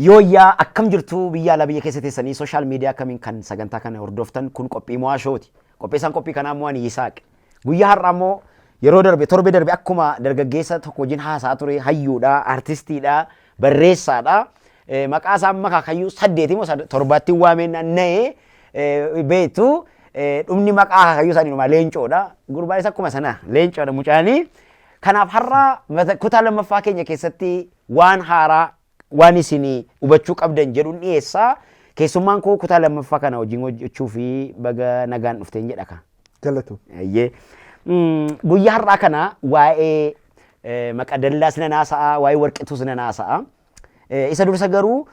Yooyyaa, akkam jirtu? Biyya alaa, biyya keessa teessanii social media akkamiin kan sagantaa kana hordoftan, kun qophii Mo'aa Showti. Qopheessaan qophii kanaa immoo ani Yisaaq. Guyyaa har'aa immoo yeroo darbe, torbe darbe akkuma dargaggeessa tokko wajjin haasaa ture, hayyuudha, artistiidha, barreessaadha. Maqaa isaa amma akaakayyuu saddeeti moo torbaatti waameen na'ee beektu, dhumni maqaa akaakayyuu isaanii dhumaa Leencoodha. Gurbaanis akkuma sana Leencoodha mucaanii. Kanaaf har'a kutaa lammaffaa keenya keessatti waan haaraa waan isin hubachuu qabdan jedhuun dhiyeessaa. Keessummaan koo kutaa lammaffaa kana wajjin hojjechuu fi baga nagaan dhufteen jedha ka. Galatu. Ayyee. Guyyaa har'aa kana waa'ee maqadallaas nan haasa'a, waa'ee warqituus nan haasa'a. Isa dursa garuu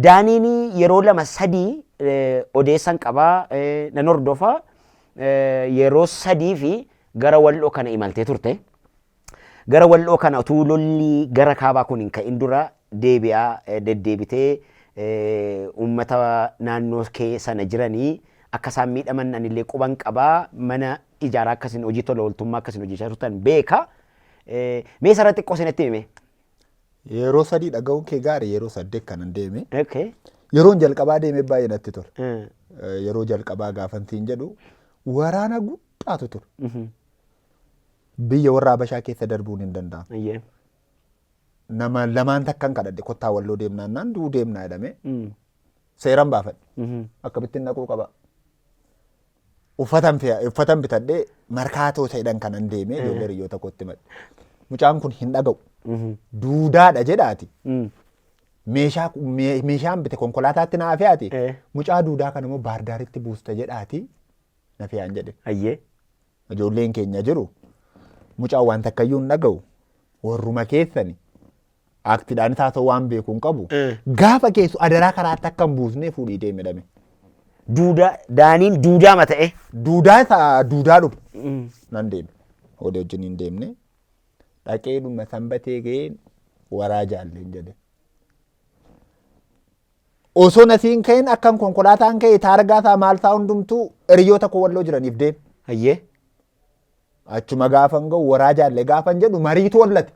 Daaniin yeroo lama sadii odeessan qabaa, nan hordofa. Yeroo sadii fi gara Walloo kana imaltee turte. Gara Walloo kana utuu lolli gara kaabaa kun hin ka'in dura deebi'aa deddeebitee uummata naannoo kee sana jiranii akka isaan miidhaman anillee quban qabaa, mana ijaaraa akkasin hojii tola ooltummaa akkasin hojjechaa turtan beeka. Mee isarra xiqqoo isinitti hime. Yeroo sadii dhaga'uun kee gaarii, yeroo saddeet kanan deeme. Yeroon jalqabaa deeme baay'ee natti tola. Yeroo jalqabaa gaafantiin jedhu waraana guddaatu ture. Biyya warra Habashaa keessa darbuun hin danda'amu. Nama lamaan takkan kadhadhe, kottaa Walloo deemnaan naan du'uu deemnaa jedhame. Seeran baafadhe. Akkamittiin dhaquu qaba. Uffatan fe'a, uffatan bitadhee Markaatoo ta'edhan kanan deeme, ijoollee hiriyoota kootti madhe. Mucaan kun hin dhaga'u. Duudaadha jedhaati. Meeshaa meeshaan bite konkolaataatti naa fe'aati. Mucaa duudaa kana immoo Baardaaritti buusta jedhaati na fe'aan jedhe. Ijoolleen keenya jiru. Mucaan waan takkayyuu hin dhaga'u. Warruma keessani. Aktidhaan isaa ta'uu waan beeku hin qabu. Gaafa keessu adaraa karaatti akka hin buusnee fuudhii deemi jedhame. Duudaa, Daaniin duudaama ta'e. Duudaa isaa duudaa dhufu. Nan deeme. Hoodee wajjin hin deemne. Dhaqee dhuma Sanbatee ga'een waraa jaalleen jedhe. Osoo nasiin ka'in akkan konkolaataan ka'e taargaa isaa maal isaa hundumtuu hiriyoota koo Walloo jiraniif deeme. Achuma gaafan ga'u waraa jaalle gaafan jedhu mariitu wallate.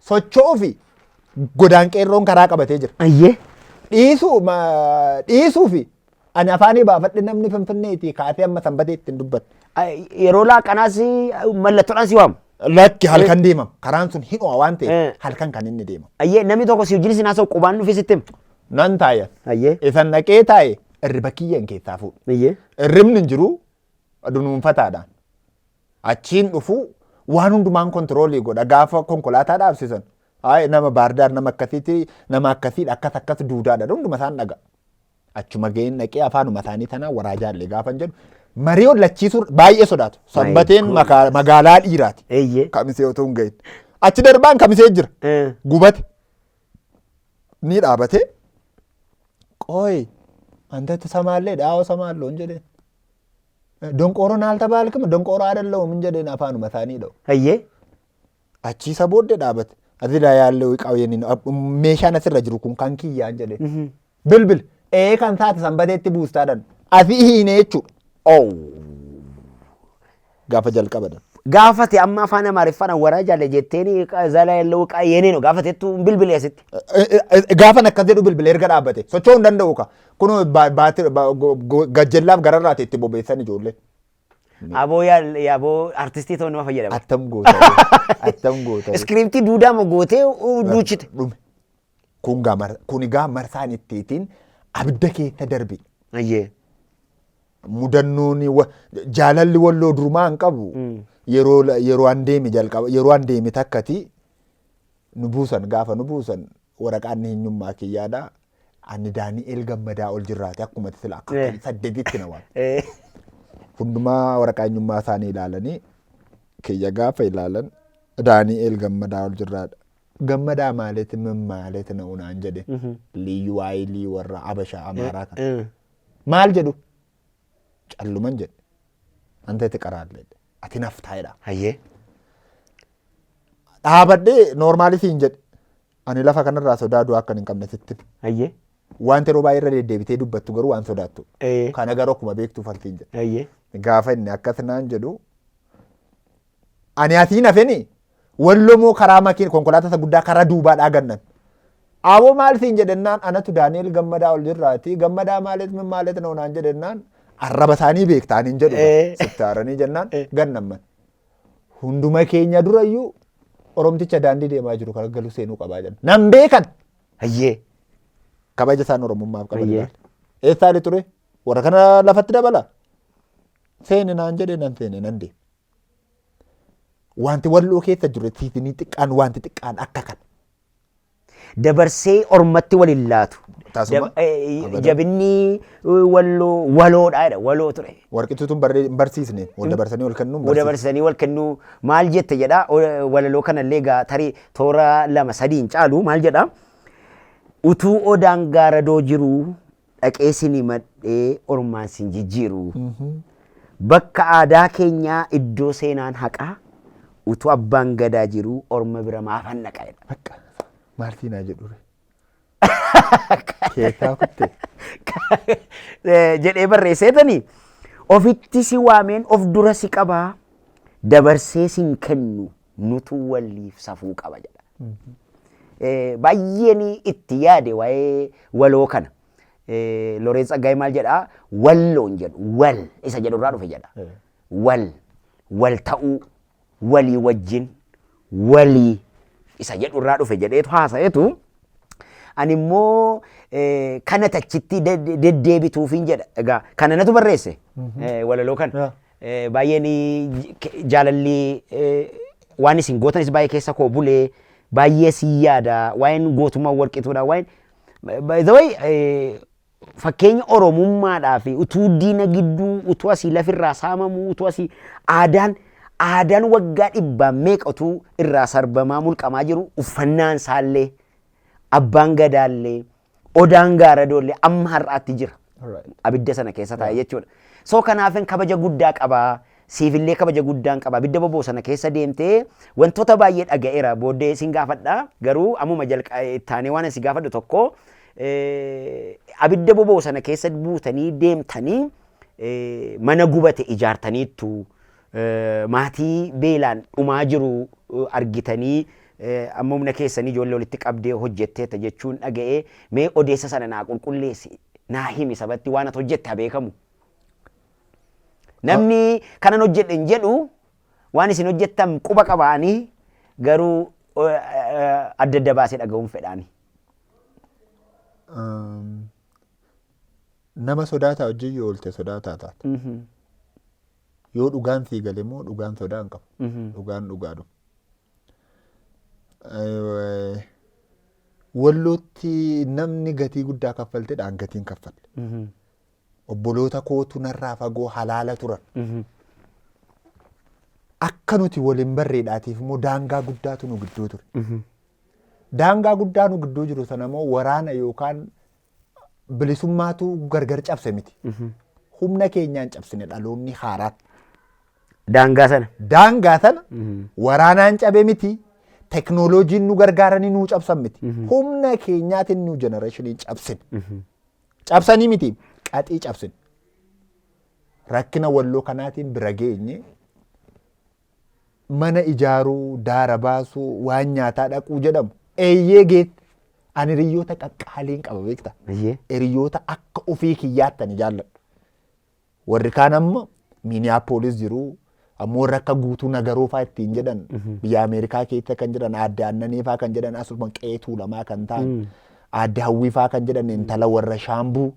Socho'uu fi godaan qeerroon karaa qabatee jira. Dhiisuu dhiisuu fi ani afaanii baafadhe namni Finfinneetii kaasee amma Sanbatee ittiin dubbadhe. Yeroo laaqanaas mallattoodhaan si waamu. Lakki, halkan deemama. Karaan sun hin ho'a waan ta'eef halkan kan inni deemamu. Namni tokko si wajjin sin haasa'u qubaan dhufee sitti hima. Nan taa'e. Isan dhaqee taa'e irriba kiyyan keessaa fuudhu. Irribni hin jiru, dunuunfataadhaan. Achiin dhufu waan hundumaan control godha gaafa konkolaataa dhaabsisan. Hayi, nama Baardaar, nama akkasiiti, nama akkasiidha, akkas akkas duudaadha, hunduma isaan dhaga. Achuma ga'een dhaqee afaanuma isaanii tanaa waraa jaallee gaafan jedhu marii ollachiisuu baay'ee sodaatu. Sanbateen magaalaa dhiiraati. Kamisee otoo hin gahin. Achi darbaan Kamisee jira. Gubate. Ni dhaabate. ቆይ አንተ ትሰማለህ? አዎ እሰማለሁ hin jedheen. ደንቆሮ አልተባልክም? ደንቆሮ አይደለሁም hin jedheen, afaanuma isaanii dha'u. Achii isa booddee dhaabate. Asirra ያለው እቃው የኔ ነው. Meeshaan asirra jiru kun kan kiyyaan jedheen. Bilbil ee kan taate Sanbateetti buustaadhaan. Asii hiine jechuudha. Oh. Gaafa jalqabadan. Gaafate amma afaan Amaariffaan waraa jaalle jetteen zala ያለው ዕቃ የኔ ነው gaafatettu bilbilee asitti. Gaafan akkas jedhu bilbilee erga dhaabbate socho'uu hin danda'u ka. Kun gajjallaaf gararraati itti bobeessan ijoolleen. Aboo aboo, artistii ta'uu nama fayyadama. Attam goota. Attam goota. Script duudaa moo gootee duuchite. Dhume. Kun gaa marsaan ittiitiin abidda keessa darbe. Mudannoon jaalalli Walloo durumaa hin qabu. Yeroo an deeme jalqaba, yeroo an deeme takkati nu buusan, gaafa nu buusan waraqaan eenyummaa kiyyaadha. Ani Daani'el Gammadaa ol jirraate akkuma sila akka saddeetitti na waame. Hundumaa waraqaa eenyummaa isaanii ilaalanii kiyya gaafa ilaalan Daani'el Gammadaa ol jirraadha. Gammadaa ማለት ምን ማለት ነው naan jedhe. Liyyuu waayilii warra Abashaa Amaaraa kana. Maal jedhu? Calluman jedhe. አንተ ትቀራለህ. Ati naftaa jedha. Dhaabadhee normal siin jedhe. Ani lafa kanarraa sodaa du'aa akkan hin qabne sitti. Wanti yeroo baay'ee irra deddeebitee dubbattu garuu waan sodaattu. Kana garuu akkuma beektuu faltiin jedhe. Gaafa inni akkas naan jedhu ani asiin hafeni Wallomoo karaa makiin konkolaataa isa guddaa karaa duubaa dhaagannan. Aboo maal siin jedhennaan, anatu Daani'el Gammadaa ol jirraati. Gammadaa maalet min maalet noo naan jedhennaan, arraba isaanii beektaan hin jedhu. Sitti aaranii jennaan gannamman. Hunduma keenya durayyuu Oromticha daandii deemaa jiru kan galu seenuu qabaa jedhan. Nan beekan. Kabaja isaan Oromummaaf qaban ilaali. Eessaa ali ture? Warra kana lafatti dabala. Seene naan jedhe, nan seene, nan deeme. Wanti Walloo keessa jiru siisinii xiqqaan, wanti xiqqaan akka kana. Dabarsee ormatti wal hin laatu. Tasuma. Abadan. Jabinni Walloo waloodha jedha, waloo ture. Warqituutu hin barsiisne, wal dabarsanii wal kennuu hin Wal barsiisne. Dabarsanii wal kennuu maal jette jedha. Walaloo kanallee egaa tarii toora lama sadii hin caalu. Maal jedha? Utuu odaan gaaradoo jiruu dhaqee sin himadhee ormaan sin jijjiiru. Bakka aadaa keenyaa, iddoo seenaan haqaa, utuu abbaan gadaa jiruu orma bira maafan dhaqa jedha. Bakka maal siinaa jedhu re. Keessaa kutte. Jedhee barreesseetani, ofitti si waameen of dura si qabaa, dabarsee sin kennu, nutu waliif safuu qaba jedha. Baay'een itti yaade waa'ee waloo kana. Looreet Tsaggaayee maal jedhaa? Walloon jedhu wal isa jedhu irraa dhufe jedha. Wal wal ta'uu, walii wajjin, walii isa jedhu irraa dhufe jedheetu haasa'eetu, ani immoo kana tachitti deddeebituufin jedha. Egaa kana natu barreesse walaloo kana. Baay'een jaalalli waan isin gootanis baay'ee keessa koo bulee, baay'ee si yaada. Waa'een gootummaa Warqituudha. Waa'een, by the way, fakkeenya Oromummaadhaa fi utuu diina gidduu, utuu asii lafirraa saamamuu, utuu asii aadaan waggaa dhibbaan meeqa utuu irraa sarbamaa mulqamaa jiru, uffannaan isaallee, abbaan gadaallee, odaan gaaradoollee amma har'aatti jira. Abidda sana keessa taa'e jechuudha. So kanaafin kabaja guddaa qabaa. Siifillee kabaja guddaan qaba. Abidda boba'u sana keessa deemtee wantoota baay'ee dhaga'eera. Booddee sin gaafadha. Garuu ammuma jalqa ittaanee waan si gaafadhu tokko, abidda boba'u sana keessa buutanii deemtanii mana gubate ijaartaniittu. Maatii beelaan dhumaa jiru argitanii amma humna keessanii ijoollee walitti qabdee hojjetteetta jechuun dhaga'ee, mee odeessa sana naa qulqulleessi, naa himi, sabatti waan ati hojjette haa beekamu. Namni kanan hojjedhe hin jedhu, waan isin hojjettan quba qabaanii, garuu adda adda baasee dhaga'uun fedhaani. Nama sodaataa wajjin yoo oolte sodaataa taata. Yoo dhugaan sii gale immoo dhugaan sodaa hin qabu. Dhugaan dhugaadhuma. Wallootti namni gatii guddaa kaffaltedhaan gatiin kaffalle. Obboloota kootu narraa fagoo halaala turan. Akka nuti waliin barreedhaatiif immoo daangaa guddaatu nu gidduu ture. Daangaa guddaa nu gidduu jiru sana immoo waraana yookaan bilisummaatu gargar cabse miti. Humna keenyaan cabsine, dhaloonni haaraan. Daangaa sana. Daangaa sana waraanaan cabe miti. Teknooloojiin nu gargaaranii nuu cabsan miti. Humna keenyaatiin nu generationiin cabsine. Cabsanii miti, qaxii cabsine. Rakkina Walloo kanaatiin bira geenye, mana ijaaruu, daara baasuu, waan nyaataa dhaquu jedhamu. Eeyyee geette. Ani hiriyoota qaqqaaliin qaba, beekta. Hiriyoota akka ofii kiyyaatti ani jaalladhu. Warri kaan amma Minneapolis jiru. Ammoo warra akka Guutuu Nagaroo fa'aa ittiin jedhan biyya Ameerikaa keessa kan jiran, aadde Aannanii fa'aa kan jedhan asuma qe'ee Tuulamaa kan ta'an, aadde Hawwii fa'aa kan jedhan, intala warra Shaambuu.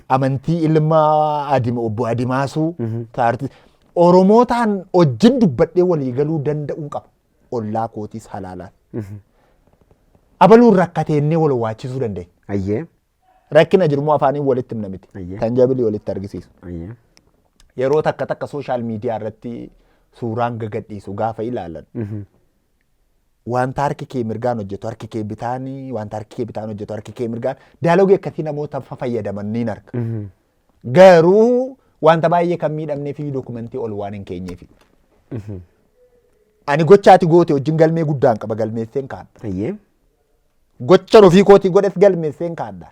Amantii ilma obbo Adimaasuu Oromootaan wajjin dubbadhee walii galuu danda'uun qaba. Ollaa kootiis halaalaan. Abaluun rakkateennee wal waachisuu dandeenya. Rakkina jiru immoo afaaniin walitti himna miti. Tanjabilii walitti argisiisu. Yeroo takka takka social media irratti suuraan gagadhiisu gaafa ilaalan, wanta harki kee mirgaan hojjetu harki kee bitaanii, wanta harki kee bitaan hojjetu harki kee mirgaan, dialogue akkasii namoota fayyadaman niin arga. Garuu wanta baay'ee kan miidhamnee fi document ol waan hin keenyeefi. Ani gochaati goote wajjin galmee guddaan qaba, galmeesseen kaadha. Gochan ofii kootii godhes galmeesseen kaadha.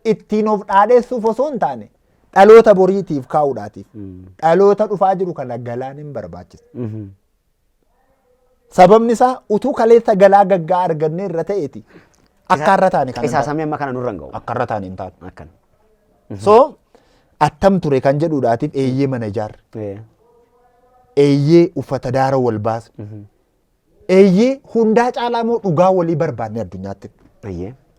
Ittiin of dhaadheessuuf osoo hin taane, dhaloota boriitiif kaa'uudhaatiif, dhaloota dhufaa jiru kana galaan hin barbaachisa. Sababni isaa utuu kaleessa galaa gaggaa arganne irra ta'eeti. Akka irra taane kan hin taane. Qisaasamni amma kana nurra hin ga'u. Akka irra taane hin taane. Akkana. So attam ture kan jedhuudhaatiif eeyyee mana ijaarre. Eeyyee uffata daara wal baasne. Eeyyee hundaa caalaa immoo dhugaa walii barbaanne addunyaatti.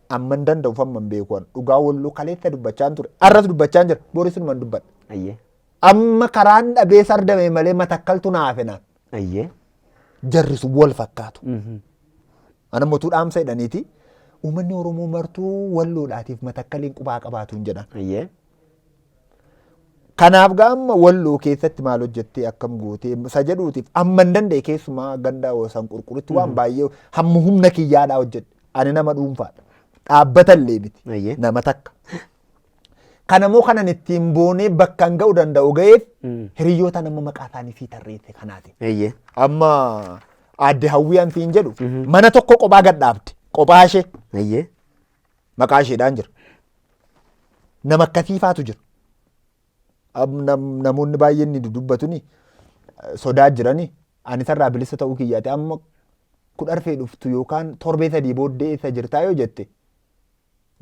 Amma hin danda'u amma hin beeku ani. Dhugaa walloo kaleessa dubbachaan ture. Arras dubbachaan jira. Boris numan dubbadha. Amma karaan dhabee sardame malee matakkaltu naa hafe naan. Jarri sun wal fakkaatu. Ana mootuu dhaamsa jedhaniiti. Uummanni Oromoo martuu walloodhaatiif matakkaliin qubaa qabaatu hin jedhan. Kanaaf gaa amma walloo keessatti maal hojjettee akkam gootee isa jedhuutiif amma hin danda'e keessumaa ganda san qurquritti waan baay'ee hamma humna kiyyaadhaa hojjedhe. Ani nama dhuunfaadha. Dhaabbata illee miti. Nama takka. Kanammoo kanan ittiin boonee bakka hin ga'u danda'u ga'eef hiriyoota nama maqaa isaanii sii tarreesse kanaati. Amma aadde Hawwii an siin jedhu mana tokko kophaa gad dhaabde. Kophaa ishee. Maqaa isheedhaan jira. Nama akkasii faatu jira. Namoonni baay'een ni dudubbatuni sodaa jirani. Ani sarraa bilisa ta'uu kiyyaati. Amma kudharfee dhuftu yookaan torbee 3 booddee eessa jirtaa yoo jette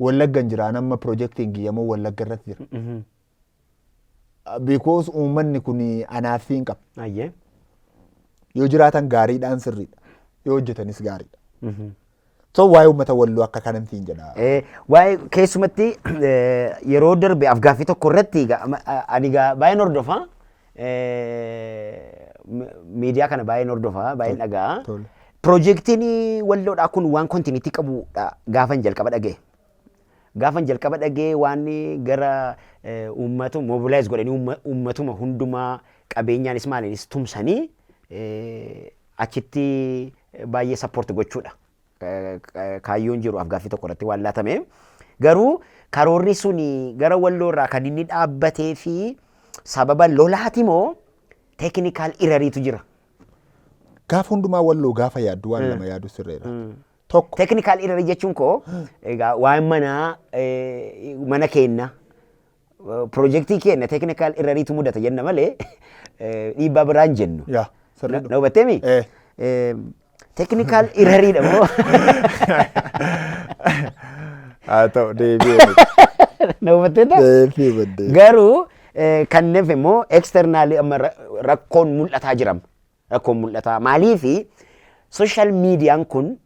Wallagga hin jira. An amma piroojeektiin kiyya immoo Wallagga irratti jira. Because uummanni kun anaaf siin qaba. Yoo jiraatan gaariidhaan sirriidha. Yoo hojjetanis gaariidha. So waa'ee uummata walloo akka kanan siin jedha. Waa'ee keessumatti yeroo darbe afgaaffii tokko irratti ani baay'een hordofa. Miidiyaa kana baay'een hordofa, baay'een dhaga'a. Piroojeektiin walloodhaa kun waan kontiiniitii qabudha gaafan jalqaba dhaga'e. Gaafan jalqaba dhaga'e waan gara uummatu mobilaayiz godhanii uummatuma hundumaa qabeenyaanis maaliinis tumsanii achitti baay'ee sappoorti gochuudha. Kaayyoon jiru afgaaffii tokko irratti waan laatame. Garuu karoorri suni gara walloo irraa kan inni dhaabbatee fi sababa lolaati moo teeknikaal irariitu jira. Gaafa hundumaa walloo gaafa yaaddu waan lama yaadu sirreera. Tokko. Teeknikaal irarii jechuun koo egaa waan manaa mana keenna piroojeektii keenya teeknikaal irariitu mudata jenna malee dhiibbaa biraan jennu. Yaa, sirriidha. Na hubatteemi? Teeknikaal irariidha moo? Haa ta'u deebi'ee. Na hubatteetta? Deebi'ee baddee. Garuu kanneen immoo eksternaalii amma rakkoon mul'ataa jiram. Rakkoon mul'ataa maaliifi sooshaal miidiyaan kun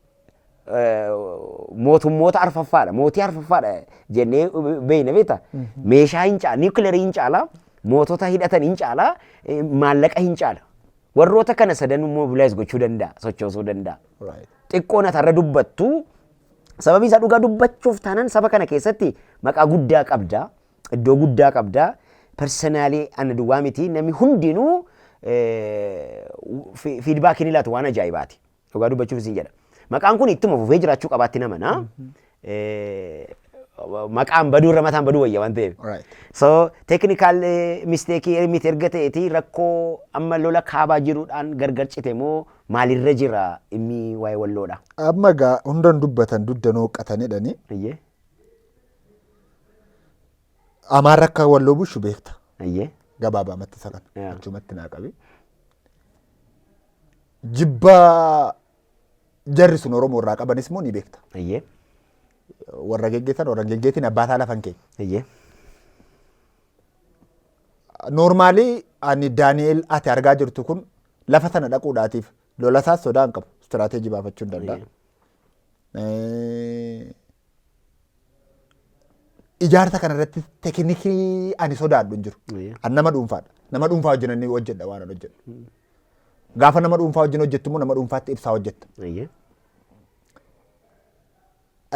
mootummoota arfaffaadha. Mootii arfaffaadha jennee beekna beektaa? Meeshaa hin caala, niwukilarii hin caala, mootota hidhatan hin caala, maallaqa hin caala. Warroota kana sadan mobilaayiz gochuu danda'a, sochoosuu danda'a. Xiqqoon atarra dubbattu sababii isaa dhugaa dubbachuuf taanaan saba kana keessatti maqaa guddaa qabda, iddoo guddaa qabda. Personaalii ana duwwaa miti namni hundinuu fiidbaakii ni laatu waan ajaa'ibaati. Dhugaa dubbachuuf isin jedha. Maqaan kun ittuma fufee jiraachuu qabaatti nama na. Maqaan baduu irra mataan baduu wayya waan ta'eef. So technical mistake miti erga ta'eeti rakkoo amma lola kaabaa jiruudhaan gargar cite moo maalirra jira inni waa'ee walloodha? Amma egaa hundan dubbatan dugda nooqqatan jedhanii. Amaarri akka walloo bushu beekta. Gabaabaamatti isa kana. Achumatti naa qabi. Jibba jarri sun Oromoo irraa qabanis immoo ni beekta. Warra geggeessan warra geggeessin abbaa isaa lafa hin keenya. Noormaalii ani Daani'eel ati argaa jirtu kun lafa sana dhaquudhaatiif lola isaas sodaa hin qabu. Istiraateejii baafachuu hin danda'a. Ijaarsa kana irratti tekinikii ani sodaadhu hin jiru. Ani nama dhuunfaadha. Nama dhuunfaa wajjin ani hojjedha waan ani hojjedhu. Gaafa nama dhuunfaa wajjin hojjettu immoo nama dhuunfaatti ibsaa hojjetta.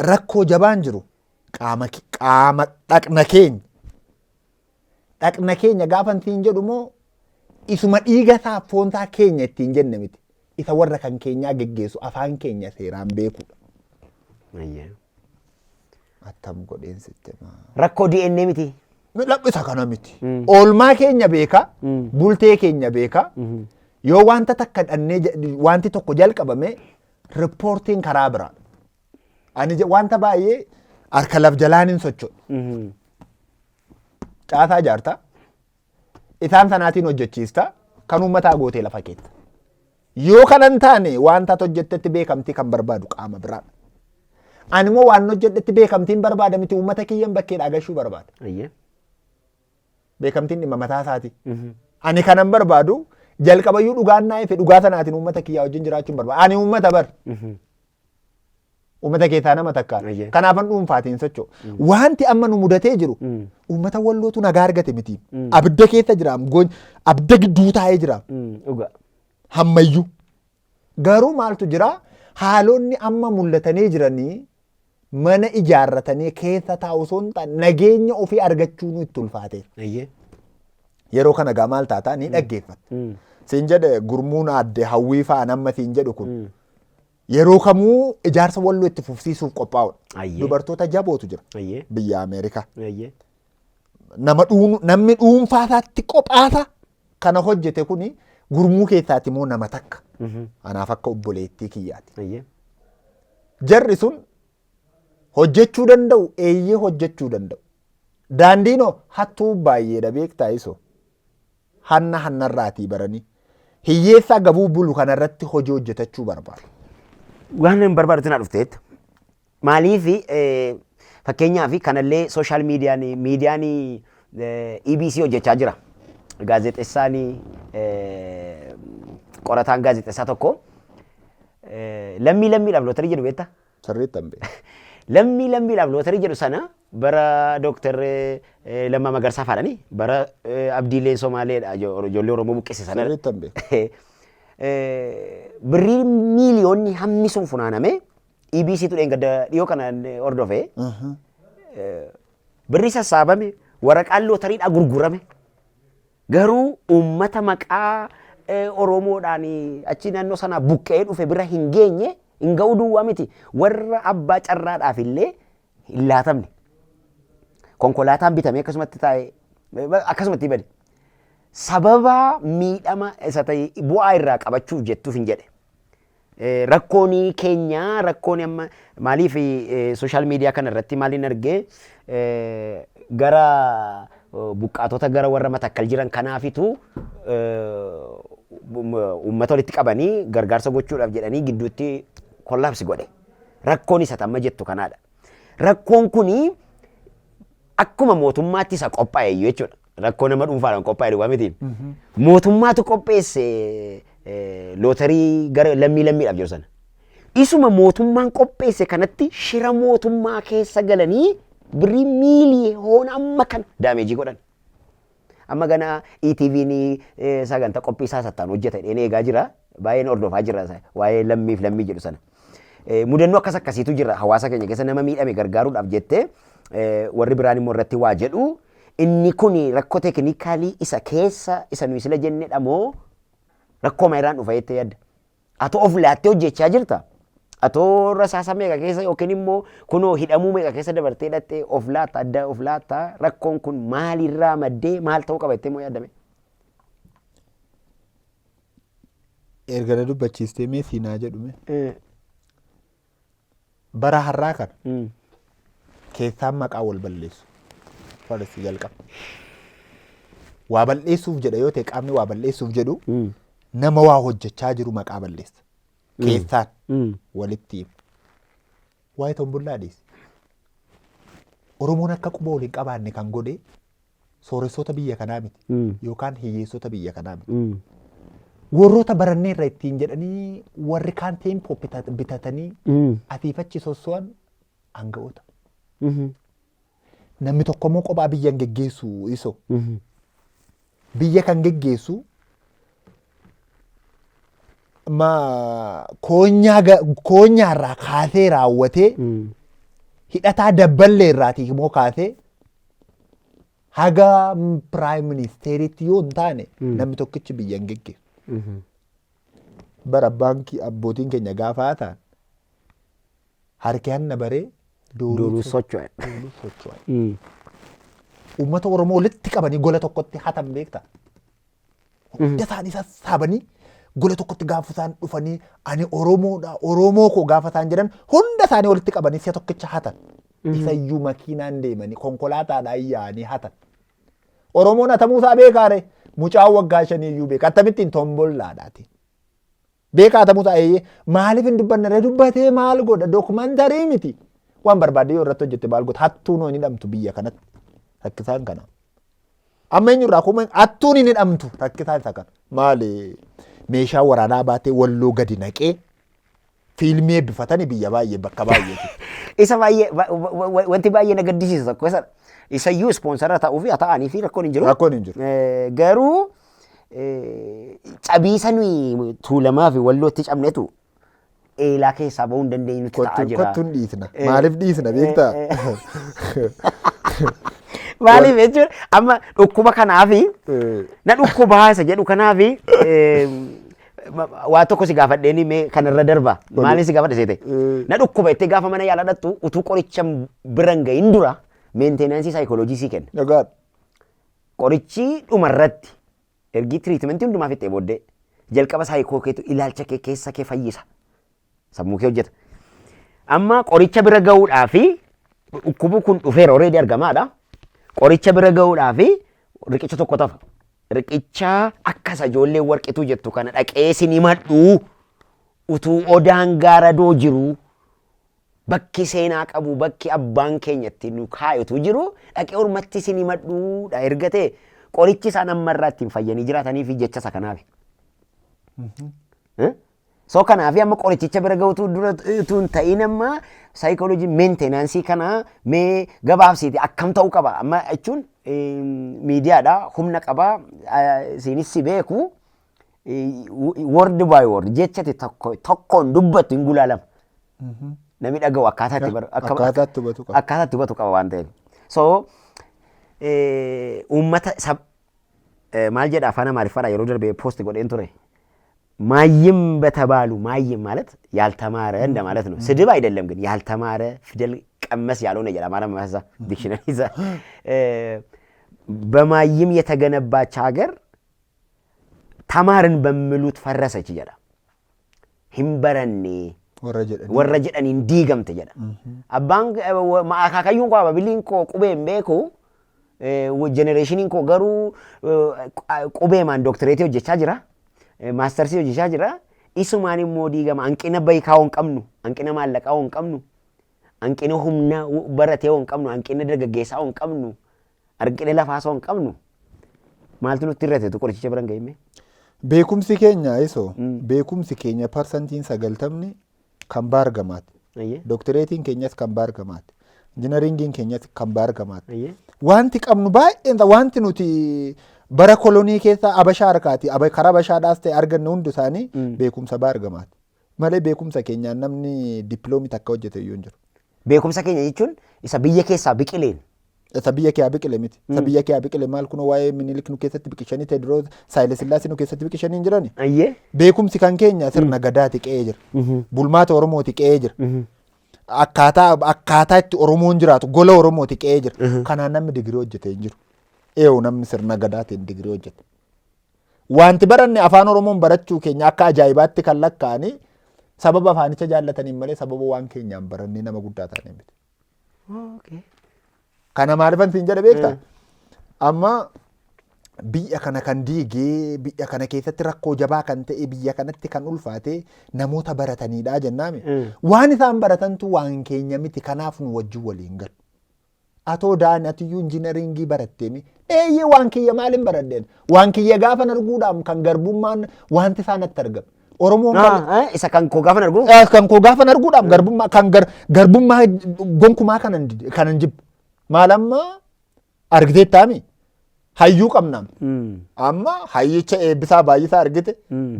Rakkoo jabaan jiru qaama dhaqna keenya. Dhaqna keenya gaafa ittiin jedhu immoo isuma dhiiga isaa foon isaa keenya ittiin jenne miti. Isa warra kan keenyaa geggeessu afaan keenya seeraan beekuudha. Attam godheen sitti himaa. Rakkoo DNA miti. Isa kana miti. Oolmaa keenya beeka, bultee keenya beeka. Yoo wanta takka dhannee wanti tokko jalqabame riippoortiin karaa biraa. Ani wanta baay'ee harka laf jalaan hin socho'u. Caasaa ijaarta. Isaan sanaatiin hojjechiista. Kan uummataa gootee lafa keetta. Yoo kana hin taane wanta ati hojjettetti beekamtii kan barbaadu qaama biraadha. Ani immoo waan hojjedhetti beekamtiin barbaada miti, uummata kiyyan bakkeedhaa gashuu barbaada. Beekamtiin dhimma mataa isaati. Ani kanan barbaadu jalqabayyuu dhugaan naa ife, dhugaa sanaatiin uummata kiyyaa wajjin jiraachuun barbaada. Ani uummata bar. Uummata keessaa nama takka. Kanaafan dhuunfaatiin socho'u. Wanti amma nu mudatee jiru uummata Wallootu nagaa argate miti. Abidda keessa jira. Abidda gidduu taa'ee jira. Dhugaa. Hammayyuu. Garuu maaltu jira? Haalonni amma mul'atanii jiranii mana ijaarratanii keessa taa'u osoo hin taane nageenya ofii argachuun itti ulfaateera. Yeroo kana gaa maal taataa ni dhaggeeffatta. Siin jedhe, gurmuun aadde Hawwii fa'aan amma siin jedhu kun yeroo kamuu ijaarsa Walloo itti fufsiisuuf qophaa'udha. Dubartoota jabootu jira biyya Ameerikaa. Nama namni dhuunfaa isaatti qophaasa kana hojjete kuni gurmuu keessaati immoo nama takka. Anaaf akka obboleettii kiyyaati. Jarri sun hojjechuu danda'u, eeyyee hojjechuu danda'u. Daandiinoo hattuu baay'eedha beektaa isoo. Hanna hannarraatii baranii. Hiyyeessaa gabuu bulu kanarratti hojii hojjetachuu barbaadu. Waan hin barbaadutti na dhufteetta. Maaliif, fakkeenyaaf kanallee social miidiyaan EBC hojjechaa jira. Gaazexeessaan, qorataan gaazexeessaa tokko lammii lammiidhaaf lootarii jedhu beektaa? Sirriitti hin beeku. Lammii lammiidhaaf lootarii jedhu sana bara Dooktar Lammaa Magarsaa faadhani, bara Abdiileen Somaaleedha, ijoollee Oromoo buqqise sana. Sirriitti hin beeku. Birrii miiliyoonni hammi sun funaaname, EBC tu dheengadda dhiyoo kana hordofee, birrii sassaabame, waraqaan lootariidhaa gurgurame, garuu uummata maqaa Oromoodhaan achi naannoo sanaa buqqa'ee dhufe bira hin geenye. Hin ga'uu duwwaa miti, warra abbaa carraadhaaf illee hin laatamne. Konkolaataan bitamee akkasumatti taa'ee akkasumatti bade. Sababa miidhama isa ta'e bu'aa irraa qabachuuf jettuuf hin jedhe. Rakkoon keenya, rakkoon amma maaliif social media kana irratti maaliin argee, gara buqqaatota, gara warra Matakkal jiran kanaafitu uummata walitti qabanii gargaarsa gochuudhaaf jedhanii gidduutti collapse godhe. Rakkoon isa amma jettu kanaadha. Rakkoon kuni akkuma mootummaatti isa qophaa'e iyyuu jechuudha. Rakkoo nama dhuunfaadhaan qophaa'e duwwaa miti. Mootummaatu qopheesse lootarii gara lammii lammiidhaaf jiru sana. Isuma mootummaan qopheesse kanatti shira mootummaa keessa galanii birrii miiliyoona amma kana damage godhan. Amma gana ETV'n sagantaa qophii isaa sattaan hojjeta jedheen eegaa jira. Baay'een hordofaa jira waa'ee lammiif lammii jedhu sana. Mudannoo akkas akkasiitu jira hawaasa keenya keessa. Nama miidhame gargaaruudhaaf jettee warri biraan immoo irratti waa jedhu. Inni kun rakkoo technical isa keessa isa nuyi sila jennedha moo rakkoo maayiraan dhufa jettee yaadda? Atoo of laattee hojjechaa jirta? Atoo rasaasa meeqa keessa yookiin immoo kunoo hidhamuu meeqa keessa dabartee dhattee of laatta, adda of laatta, rakkoon kun maalirraa maddee, maal ta'uu qaba jettee moo yaaddame? Erga na dubbachiistee mee siinaa jedhume. Bara har'aa kana keessaan maqaa wal balleessu. Farsi jalqaba. Waa balleessuuf jedha yoo ta'e, qaamni waa balleessuuf jedhu nama waa hojjechaa jiru maqaa balleessa. Keessaan walitti hima. Waa'ee tombollaa dhiisi. Oromoon akka quba wal hin qabaanne kan godhe sooressoota biyya kanaa miti yookaan hiyyeessota biyya kanaa miti. Warroota baranneerra ittiin jedhanii warri kaan teempoo bitatanii asiif achi sosso'an aanga'oota. Namni tokko immoo kophaa biyya hin geggeessu iso. Biyya kan geggeessu ma koonyaa koonyaarraa kaasee raawwatee hidhataa dabballee irraatii immoo kaasee haga prime ministeriitti yoo hin taane namni tokkichi biyya hin geggeessu. Bara baankii abbootiin keenya gaafa ta'an harki hanna baree dooluu socho'e. Dooluu socho'e. Uummata Oromoo walitti qabanii gola tokkotti hatan beektaa? Hunda isaanii sassaabanii gola tokkotti gaafa isaan dhufanii "Ani Oromoodha, Oromoo koo" gaafa isaan jedhan, hunda isaanii walitti qabanii si'a tokkicha hatan. Isayyuu makiinaan deemanii, konkolaataadhaan yaa'anii hatan. Oromoon hatamuu isaa beekaare, mucaan waggaa 5 iyyuu beeka. Akkamittiin? Tombollaadhaati. Beekaa ta'uu ta'ee maaliif hin dubbanne ree? Dubbatee maal godha? Documentary miti. Waan barbaadde yoo irratti hojjette maal godha? Hattuun hin hidhamtu biyya kanatti. Rakkisaan kana. Amma eenyurraa kuma hattuun hin hidhamtu, rakkisaan isa kana. Maali, meeshaa waraanaa baatee Walloo gadi naqee fiilmii eebbifatanii biyya baay'ee bakka baay'eeti. Isa baay'ee wanti baay'ee na gaddisiisu tokko isa isayyuu sponsor ta'uu fi haa ta'anii fi rakkoon hin jiru. Rakkoon hin jiru. Garuu cabiisa nuyi Tuulamaa fi Wallootti cabnetu eelaa keessaa bahuu hin dandeenyutti ta'aa jira. Kottuun dhiisna. Maaliif dhiisna beektaa? Maaliif jechuun, amma dhukkuba kanaafi na dhukkubaa isa jedhu kanaafi waa tokko si gaafadheeni mee kanarra darba. Maaliif si gaafadhe seete? Na dhukkuba jettee gaafa mana yaalaa dhaqxu, utuu qoricha bira hin gahin dura maintenance saayikooloojii sii kenna. Dhugaadha. Qorichi dhumarratti ergi treatment hundumaa fixxee booddee jalqaba saayikoo keetu ilaalcha kee keessa kee fayyisa. Sammuu kee hojjeta. Amma qoricha bira gahuudhaa fi dhukkubu kun dhufeera, already argamaadha. Qoricha bira gahuudhaa fi riqicha tokko tafa. Riqicha akkas ijoollee warqituu jettu kana dhaqee sin himadhu, utuu odaan gaaradoo jiru, bakki seenaa qabu, bakki abbaan keenya itti nu kaayutu jiru, dhaqee ormatti sin himadhuudha erga ta'e, qorichi isaan ammarraa ittiin fayyanii jiraatanii fi jecha isa kanaaf. So kanaaf amma qorichicha bira gahutu dura utuu hin ta'in amma saayikooloojii maintenance kana mee gabaabsiiti, akkam ta'uu qaba amma jechuun, miidiyaadha, humna qaba, isiinis si beeku, word by word jechati tokko tokkoon dubbattu hin gulaalama. Namni dhaga'u akkaataa itti Akkaataa itti hubatu qaba. Akkaataa itti hubatu qaba waan ta'eef. So uummata sab maal jedha afaan Amaariffaadha, yeroo darbe post godheen ture. ማይም በተባሉ፣ ማይም ማለት ያልተማረ እንደማለት ነው። ስድብ አይደለም ግን ያልተማረ፣ ፊደል ቀመስ ያልሆነ ይላል አማራ ማዛ dictionary ይዛ፣ በማይም የተገነባች ሀገር ተማርን በሚሉት ፈረሰች jedha. Hin baranne warra jedhanii. Warra jedhaniin diigamte jedha. Abbaan akaakayyuun koo, ababiliin koo qubee hin beeku. Generationiin koo garuu qubeemaan dooktireetii hojjechaa jira. Maastarsii hojjechaa jira. Isumaan immoo diigama. Hanqina beekaa hin qabnu. Hanqina maallaqaa hin qabnu. Hanqina humna baratee hin qabnu. Hanqina dargaggeessaa hin qabnu. Hanqina lafaas hin qabnu. Maaltu nutti irrate qorichicha bira hin gahinne? Beekumsi keenya isoo beekumsi keenya 90% kan baargamaati. Dooktireetiin keenyas kan baargamaati. Injinaringiin keenyas kan baargamaati. Wanti qabnu baay'een wanti nuti bara kolonii keessa abashaa harkaati karaa abashaadhaas ta'e arganne hundi isaanii beekumsa baargamaati. Malee beekumsa keenyaan namni dippiloomi takka hojjete iyyuu hin jiru. Beekumsa keenya jechuun isa biyya keessaa biqileen. Isa biyya kee biqile miti. Isa biyya kee biqile maal kunoo waa'ee Minilik nu keessatti biqilchanii, Teediroos Saayile Sillaasee nu keessatti biqilchanii hin jirani. Beekumsi kan keenya sirna gadaati qe'ee jira. Bulmaata Oromooti qe'ee jira. Akkaataa itti Oromoon jiraatu gola Oromooti qe'ee jira. Kanaan namni digirii hojjete hin jiru. Eewu, namni sirna gadaatiin digirii hojjete. Wanti baranne afaan Oromoon barachuu keenya akka ajaa'ibaatti kan lakkaa'anii sababa afaanicha jaallataniin malee sababa waan keenyaan barannee nama guddaa taanee miti. Kana maaliifan siin jedhe beektaa? Amma biyya kana kan diigee, biyya kana keessatti rakkoo jabaa kan ta'e, biyya kanatti kan ulfaate namoota barataniidha jennaami. Waan isaan baratantu waan keenya miti, kanaaf nu wajjin waliin galu. Atoo daan atiyyuu injiinaringii baratteemi. Eeyyee, waan kiyya maaliin baradheen? Waan kiyya gaafan arguudhaan kan garbummaan wanti isaan natti argame. Oromoon kan Isa kan koo gaafan argu. Kan koo gaafan arguudhaaf garbummaa kan garbummaa gonkumaa kanan jibbu. Maal amma argiteettaami? Hayyuu qabnaam. Amma hayyicha Eebbisaa Baay'isaa argite,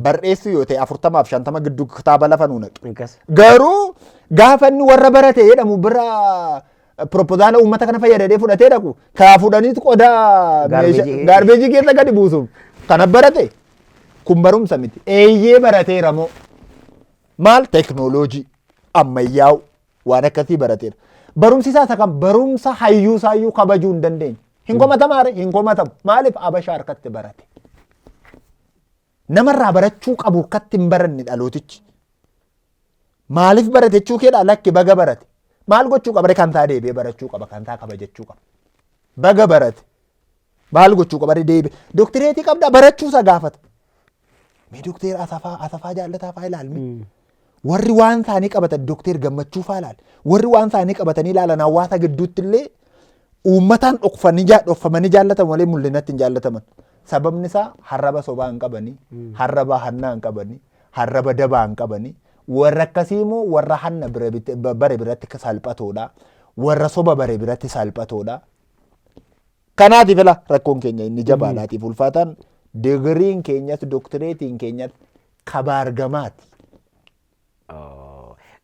barreessuu yoo ta'e 40f 50 gidduu kitaaba lafa nuu naqe. Garuu gaafa inni warra barate jedhamu bira proposaala uummata kana fayyadadee fudhatee dhaqu kaa fuudhaniitu qodaa garbage keessa gadi buusuuf kana barate kun barumsa miti. Eeyyee, barateera moo maal, teknooloojii ammayyaa'u waan akkasii barateera. Barumsi isaa isa kan barumsa hayyuu isaayyuu kabajuu hin dandeenye. Hin komatamaare, hin komatamu. Maaliif? Abashaa harkatti barate. Namarraa barachuu qabu akkatti hin baranne dhalootichi. Maaliif barate jechuu keedhaa, lakki, baga barate. Maal gochuu qaba? Kan isaa deebi'ee barachuu qaba, kan isaa kabajachuu qaba. Baga barate. Maal gochuu qaba deebi'ee? Dooktireetii qabdaa, barachuu isa gaafata. Mee Dookteer Asafaa Jaallataa fa'aa ilaalmi. Warri waan isaanii qabatan Dookteer Gammachuu fa'aa ilaali. Warri waan isaanii qabatanii ilaalan hawaasa gidduutti illee uummataan dhokfamanii jaallatamu malee mul'inatti hin jaallataman. Sababni isaa harraba sobaa hin qabanii, harraba hannaa hin qabanii, harraba dabaa hin qabanii. Warra akkasii immoo warra hanna bare biratti salphatoodha. Warra soba bare biratti salphatoodha. Kanaatiif ila rakkoon keenya inni jabaadhaatiif ulfaataan digiriin keenyas doktireetiin keenyas kabaargamaati.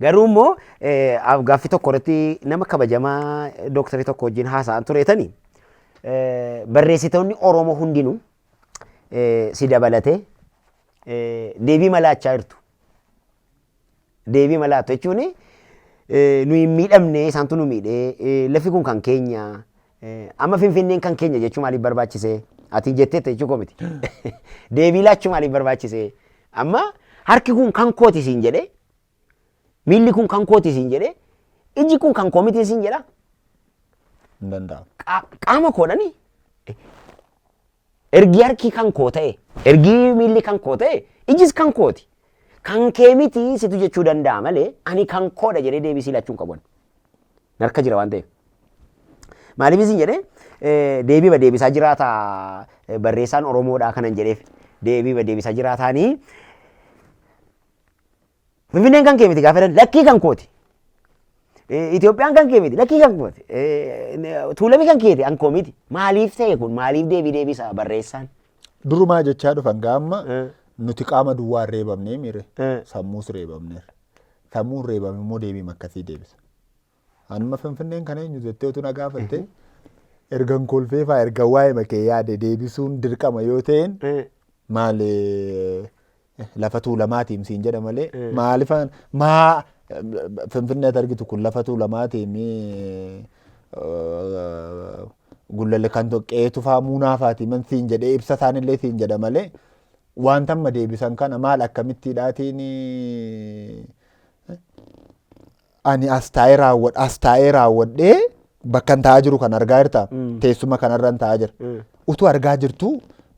Garuu immoo gaaffii tokko irratti nama kabajamaa dooktarii tokko wajjin haasa'an tureetani barreessitoonni Oromoo hundinuu si dabalatee deebii malaachaa jirtu. Deebii malaattu jechuun nuyi hin miidhamne, isaantu nu miidhee, lafi kun kan keenya, amma Finfinneen kan keenya jechuu maaliif barbaachise? Ati jetteetta jechuu koo miti. Deebii laachuu maaliif barbaachise? Amma harki kun kan kooti siin jedhee, miilli kun kan kooti siin jedhee, iji kun kan koo miti siin jedha. Hin danda'amu. Qaama koodhani. Ergi harki kan koo ta'e, ergi miilli kan koo ta'e, ijis kan kooti. Kan kee miti situ jechuu danda'a malee ani kan koodha jedhee deebisii laachuu hin qabu. Narka jira waan ta'eef. Maaliif isin jedhee deebii deebisaa jiraata barreessaan Oromoodhaa kanan jedheef deebii deebisaa jiraataanii Finfinneen kan kee miti gaafa jedhan lakkii kan kooti. Itoophiyaan kan kee miti, lakkii kan kooti. Tuulami kan keeti, kan koo miti. Maaliif ta'e kun? Maaliif deebii deebisa barreessaan? Durumaa jechaa dhufan gaamma nuti qaama duwwaa hin reebamnee miire, sammuus reebamneerra. Sammuun reebame immoo deebii akkasii deebisa. Anuma Finfinneen kan eenyu jettee utuu na gaafatte ergan kolfee faa ergan waa'ee makee yaade deebisuun dirqama yoo ta'een maali lafa Tuulamaatiin siin jedha malee maalifaan maa Finfinnee ati argitu kun lafa Tuulamaatiin Gullalle kan qe'ee Tufaa Muunaafaatii man siin jedhee ibsa isaanillee siin jedha malee wanta amma deebisan kana maal akkamittiidhaatiin ani as taa'ee raawwadha as taa'ee raawwadhee bakka hin taa'aa jiru kan argaa jirta, teessuma kanarra hin taa'aa jira. Utuu argaa jirtu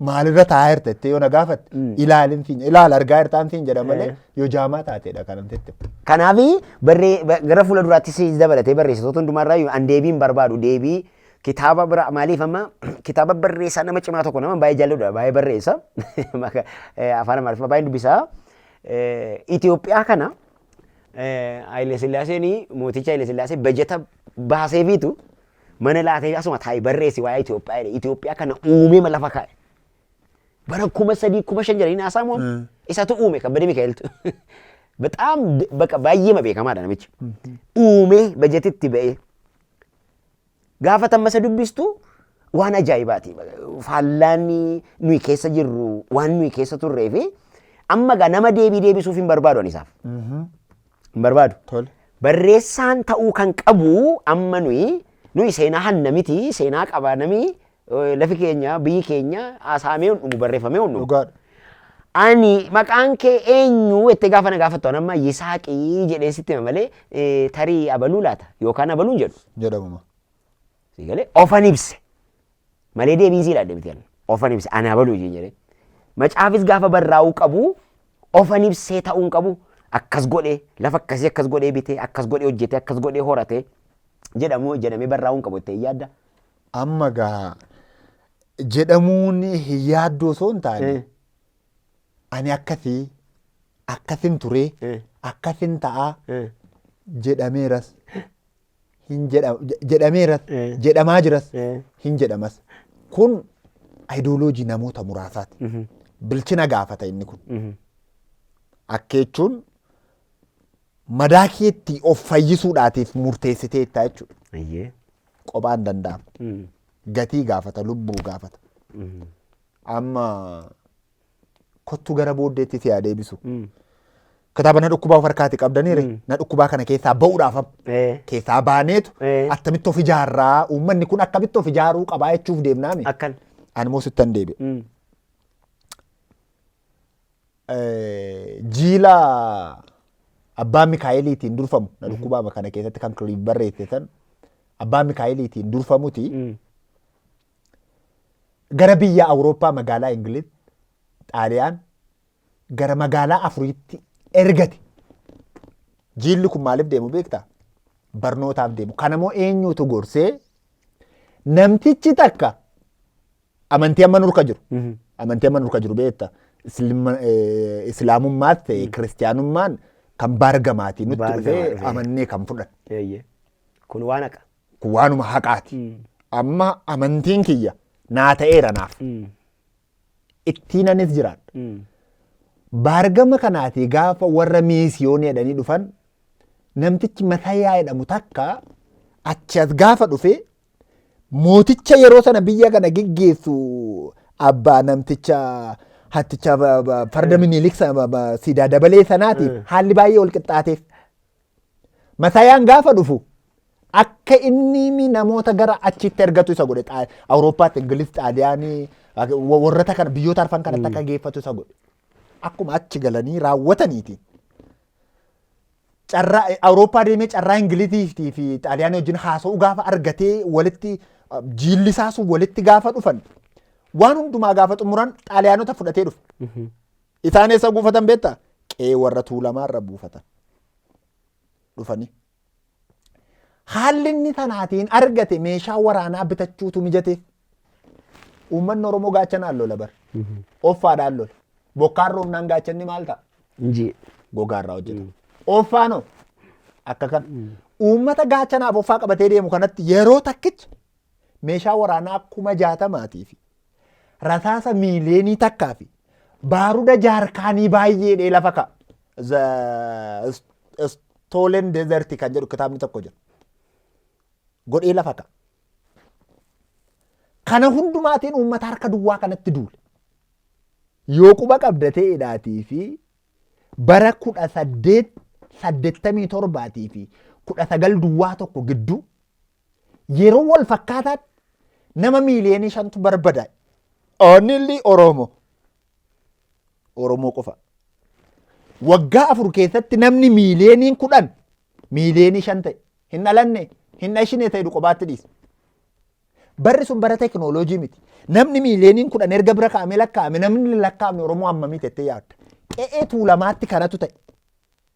maalirra taa'aa jirta jettee yoo na gaafatte ilaalin siin ilaala argaa jirtaan siin jedha malee yoo jaamaa taateedha kanan sitti. Kanaaf barree gara fuula duraatti si dabalatee barreessitoota hundumaarraa an deebii hin barbaadu, deebii kitaaba bira. Maaliif amma kitaaba barreessaa nama cimaa tokko nama baay'ee jaalladha, baay'ee barreessa, afaan Amaariffaa baay'ee dubbisaa. Itoophiyaa kana Haile Sillaaseen, mooticha Haile Sillaasee bajeta baaseefiitu mana laatee asuma taa'ee barreessi waa'ee Itoophiyaa jedhe. Itoophiyaa kana uumee lafa kaa'e. Bara 3000 5000 jedhanii haasa'amu isatu uume, Kabbadee Mikaa'eltu. በጣም በቃ baay'ee beekamaadha namichi. Uumee bajetitti ba'ee gaafa tammasa dubbistu waan ajaa'ibaati. Faallaan nuyi keessa jirru waan nuyi keessa turree fi amma gaa nama deebii deebisuuf hin barbaadu ani isaaf. Hin barbaadu. Tole. Barreessaan ta'uu kan qabu amma nuyi seenaa hanna miti, seenaa qaba nami, lafi keenya, biyyi keenya haasaamee hin dhumu, barreeffamee hin dhumu. Dhugaadha. Ani maqaan kee eenyu jettee gaafa na gaafattu ani amma Yisaaqii jedhee sitti hima malee tarii abaluu laata yookaan abaluun jedhu. Jedhamuma. Si galee ofan ibse malee deebiin sii laadde miti ani. Ofan ibse ani abaluu isheen jedhee. Macaafis gaafa barraa'uu qabu ofan ibsee ta'uu hin qabu. Akkas godhee lafa akkasii akkas godhee bitee akkas godhee hojjetee akkas godhee horatee jedhamu jedhamee barraa'uu hin qabu jettee yaadda. Amma gaa jedhamuun hin yaaddoo osoo hin taane ani akkasii akkasin turee akkasin ta'aa jedhameeras hin jedhameeras jedhamaa jiras hin jedhamas. Kun ayidooloojii namoota muraasaati. Bilchina gaafata inni kun. Akka jechuun madaa keetti of fayyisuudhaatiif murteessiteetta jechuudha. Qophaan hin danda'amu. Gatii gaafata, lubbuu gaafata. Amma kottu gara booddeetti si haa deebisu. Kitaaba na dhukkubaa of harkaati qabdaniire, na dhukkubaa kana keessaa ba'uudhaaf amma keessaa baaneetu attamitti of ijaarraa, uummanni kun akkamitti of ijaaruu qabaa jechuuf deemnaami. Akkan. Ani immoo sittan deebi'a. Jiila abbaa Mikaa'eliitiin durfamu na dhukkubaa kana keessatti kan Kiliif barreesse san abbaa Mikaa'eliitiin durfamuti gara biyya Awurooppaa magaalaa Ingiliz, Xaaliyaan, Gara magaalaa afuriitti ergate. Jiilli kun maaliif deemu beektaa? Barnootaaf deemu. Kanammoo eenyutu gorsee? Namtichi takka amantii amma nurka jiru. Amantii amma nurka jiru beekta. Islaamummaas ta'e kiristiyaanummaan kan baargamaatii nutti Baargamaa dhufee dhufee. Amannee kan fudhanne. Eeyyee. Kun waan haqa. Kun waanuma haqaati. Amma amantiin kiyya naa ta'eera naaf. Ittiin anis jiraadha. Baargama kanaatii gaafa warra miisiyoonii jedhanii dhufan, namtichi Matayyaa jedhamu takka achi as gaafa dhufe, mooticha yeroo sana biyya kana geggeessu, abbaa namticha hatticha farda Minilik sana siidaa dabalee sanaatiif haalli baay'ee wal qixxaateef. Matayyaan gaafa dhufu akka inni namoota gara achitti ergatu isa godhe. Awurooppaatti, Ingiliz, Xaaliyaanii, warrata kana biyyoota arfan kanatti akka geeffatu isa godhe. Akkuma achi galanii raawwataniiti. Carraa Awurooppaa deemee carraa Ingiliziitii fi Xaaliyaanii wajjin haasa'uu gaafa argatee, walitti jiilli isaa sun walitti gaafa dhufan, waan hundumaa gaafa xumuran, Xaaliyaanota fudhatee dhufe. Isaan eessa buufatan beektaa? Qe'ee warra Tuulamaa irra buufatan. Dhufanii. Haalli inni sanaatiin argate meeshaa waraanaa bitachuutu mijateef. Uummanni Oromoo gaachanaan lola bara. Offaadhaan lola. Bokkaan roobnaan gaachanni maal ta'a? Injii. Gogaarraa hojjetama. Offaanoo akka kana. Uummata gaachanaaf offaa qabatee deemu kanatti yeroo takkicha meeshaa waraanaa 60,000 fi rasaasa 1 miiliyoonii fi baaruda jaarkaanii baay'eedhee lafa ka'a. The Stolen Desert kan jedhu kitaabni tokko jira. Godhee lafa ka'a. Kana hundumaatiin uummata harka duwwaa kanatti duule. Yoo quba qabda ta'edhaatii fi bara 1887 fi 1901 gidduu yeroo wal fakkaataatti nama 5 miiliyoonii barbadaa'e. Only Oromoo. Oromoo qofa. Waggaa 4 keessatti namni 10 miiliyoonii 5 miiliyoonii ta'e. Hin dhalanne, hin dhashine ta'e qobaatti dhiisa. Barri sun bara teknooloojii miti. Namni 10 miiliyooniin erga bira kaa'amee lakkaa'ame, namni lakkaa'amne Oromoo hammamii tettee yaadda? Qe'ee Tuulamaatti kanatu ta'e.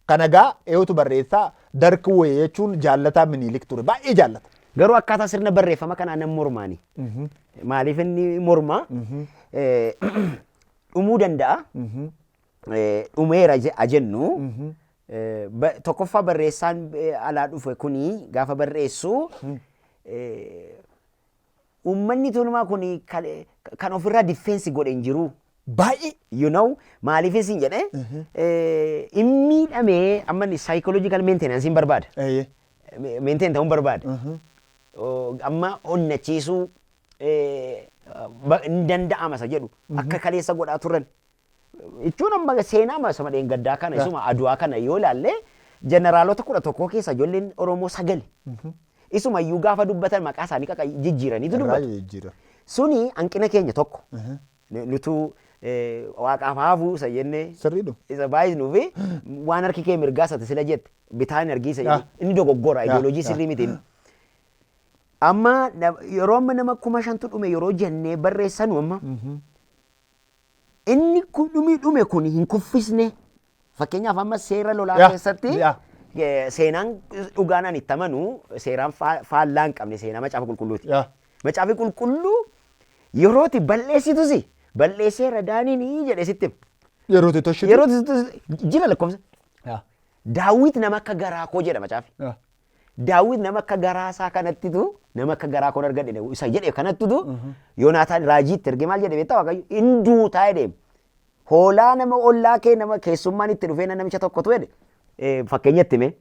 Kana gaa eenyutu barreessaa? Dark Way jechuun jaallataa Minilik ture. Baay'ee jaallata. Garuu akkaataa sirna barreeffama kanaa nan mormaani. Maaliif inni mormaa? Dhumuu danda'a. Dhumeera jennu. Tokkoffaa, barreessaan alaa dhufe kuni gaafa barreessu, uummanni Tuulamaa kuni kan ofirraa defense godhe hin jiru. Baay'ee. Maaliif isin jedhe, hin miidhamee, amma inni psychological maintenance hin barbaada. Maintain ta'uu hin barbaada. Amma onnachiisuu hin danda'ama isa jedhu akka kaleessa godhaa turan. Jechuun amma seenaa sama dheengaddaa kana, isuma Aduwaa kana yoo ilaalle, jeneraalota 11 keessa ijoolleen Oromoo sagali. Isuma iyyuu gaafa dubbatan maqaa isaanii qaqa jijjiiraniitu Irraa dubbatu. Jijjiira. Suni hanqina keenya tokko. Nutu waaqaaf haafuu isa jennee Sirriidhu. isa baay'isnuu fi waan harki kee mirgaa isa sila jette bitaan argiisa Yaa. inni dogoggora ideoloojii sirrii miti inni. Amma yeroo amma nama 5,000tu dhume yeroo jennee barreessanu, amma inni dhumi dhume kun hin kuffisne. Fakkeenyaaf, amma seera lolaa keessatti seenaan dhugaan ani itti amanu, seeraan faallaa hin qabne, seenaa Macaafa Qulqulluuti. Macaafi Qulqulluu yerooti balleessitus balleesseera daaniin jedhe sitti hima. Yeroo itti toshitu. Yeroo itti jira lakkoofsa. Daawit nama akka garaa koo jedha macaafi. Daawit nama akka garaa isaa kanattitu, nama akka garaa koon argadhe isa jedhe kanattitu, Yoonaataan raajiitti ergee maal jedhe beektaa? Waaqayyo hin duutaa jedhe. Hoolaa nama ollaa kee, nama keessummaan itti dhufee namicha tokkotu jedhe, fakkeenyatti hime,